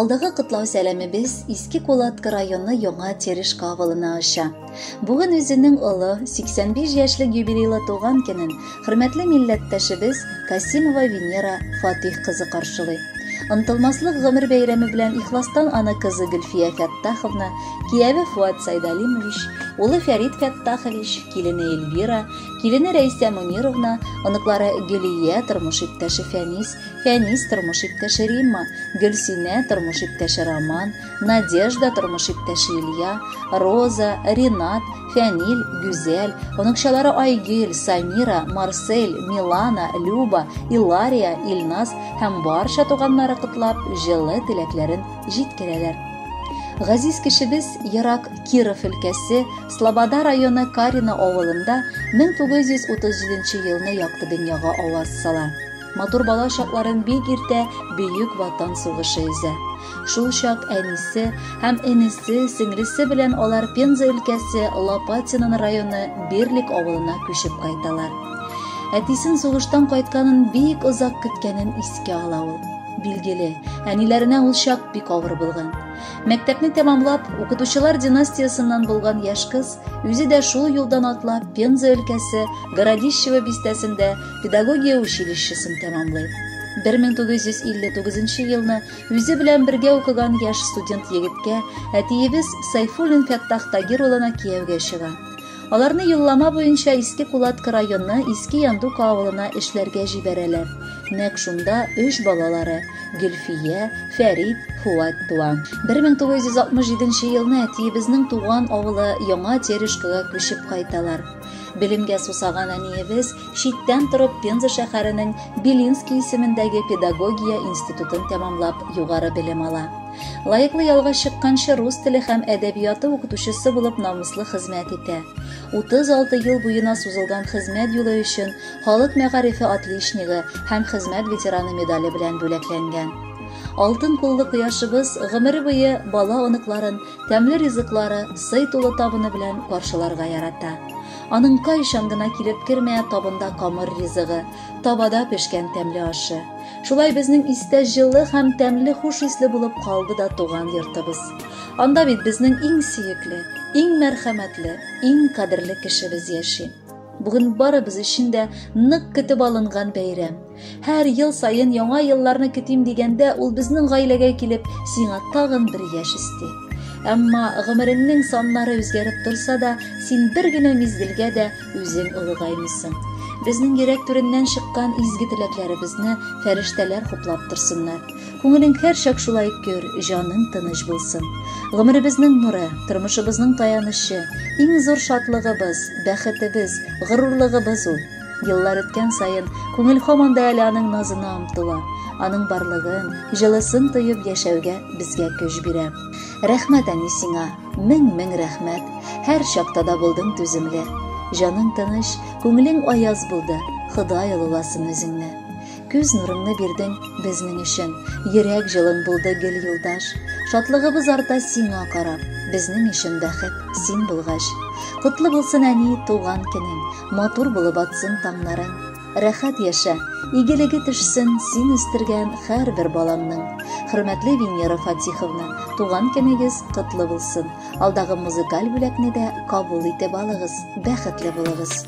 Алдагы котлау сәламебез Иске Кулатка районы Яңа Терешка авылына оча. Бүген үзенең олы, 85 яшьлек юбилейлы туган көнен хөрмәтле милләттәшебез Касимова Венера Фатих кызы каршылый. Онтылмаслык гомер бәйрәме белән ихластан аны кызы Гөлфия Фәттаховна, кияве Фуат Сайдалимович, улы Фәрит Фәттахович, килене Эльвира, килене Рәйсә Мунировна, оныклары Гөлия, тормыш иптәше Фәнис, Фәнис, тормыш иптәше Римма, Гөлсинә, тормыш иптәше Роман, Надежда, тормыш иптәше Илья, Роза, Ринат, Фәнил, Гүзәл, оныкчалары Айгөл, Самира, Марсель, Милана, Люба, Илария, Илназ һәм барча туганнары котлап, җылы теләкләрен җиткерәләр. Газиз кешебез ерак Киров өлкәсе Слобода районы Карино авылында 1937 елны якты дөньяга аваз сала. Матур бала чакларын бик иртә Бөек Ватан сугышы өзә. Шул чак әнисе һәм энесе, сеңлесе белән алар Пенза өлкәсе Лопатино районы Берлик авылына күчеп кайталар. Әтисен сугыштан кайтканын бик озак көткәнен искә ала ул. Билгеле, әниләренә ул чак бик авыр булган. Мәктәпне тәмамлап, укытучылар династиясеннән булган яшь кыз үзе дә шул юлдан атлап Пенза өлкәсе Городищево бистәсендә педагогия училищесын тәмамлый. 1959 елны үзе белән бергә укыган яшь студент егеткә әтиебез Сайфуллин Фәттах Тагир улына кияүгә чыга. Аларны юллама буенча Иске Кулатка районы Иске Яндука авылына эшләргә җибәрәләр. Нәкъ шунда өч балалары Гөлфия, Фәрит, Фуат туа. 1967 елны әтиебезнең туган авылы Яңа Терешкага күчеп кайталар. Белемгә сусаган әниебез читтән торып Пенза шәһәренең Белинский исемендәге педагогия институтын тәмамлап югары белем ала. Лаеклы ялга чыкканчы рус теле һәм әдәбияты укытучысы булып намуслы хезмәт итә. 36 ел буена сузылган хезмәт юлы өчен Халык мәгарифе отличнигы һәм хезмәт ветераны медале белән бүләкләнгән. Алтын куллы кояшыбыз гомере буе бала-оныкларын Тәмле ризыклары, сый тулы табыны белән каршыларга ярата. Аның кайчан гына килеп кермә, табында камыр ризыгы, табада пешкән тәмле ашы. Шулай безнең истә җылы һәм тәмле хуш исле булып калды да туган йортыбыз. Анда бит безнең иң сөекле, иң мәрхәмәтле, иң кадерле кешебез яши. Бүген барыбыз өчен дә нык көтеп алынган бәйрәм. Һәр ел саен яңа елларны көтим дигәндә, ул безнең гаиләгә килеп, сиңа тагын бер яшь өсти. Әмма гомереңнең саннары үзгәреп торса да, син бер генә мизгелгә дә үзең олыгаймыйсың. Безнең йөрәк түреннән чыккан изге теләкләребезне фәрештәләр хуплап торсыннар. Күңелең һәрчак шулай көр, җаның тыныч булсын. Гомеребезнең нуры, тормышыбызның таянычы, иң зур шатлыгыбыз, бәхетебез, горурлыгыбыз ул. Еллар үткән саен күңел һаман да әле аның назына омтыла, аның барлыгын, җылысын тоеп яшәүгә безгә көч бирә. Рәхмәт, әни, сиңа, мең-мең рәхмәт. Һәр чакта да булдың түземле. Җаның тыныч, күңелең аяз булды, Ходай олыласын үзеңне. Күз нурыңны бирдең безнең өчен, Йөрәк җылың булды гел юлдаш. Шатлыгыбыз арта сиңа карап, Безнең өчен бәхет син булгач. Котлы булсын, әни, туган көнең, Матур булып атсын таңнарың. Рәхәт яшә, игелеге төшсен син үстергән һәрбер балаңның. Хөрмәтле Венера Фатиховна, туган көнегез котлы булсын. Алдагы музыкаль бүләкне дә кабул итеп алыгыз, бәхетле булыгыз.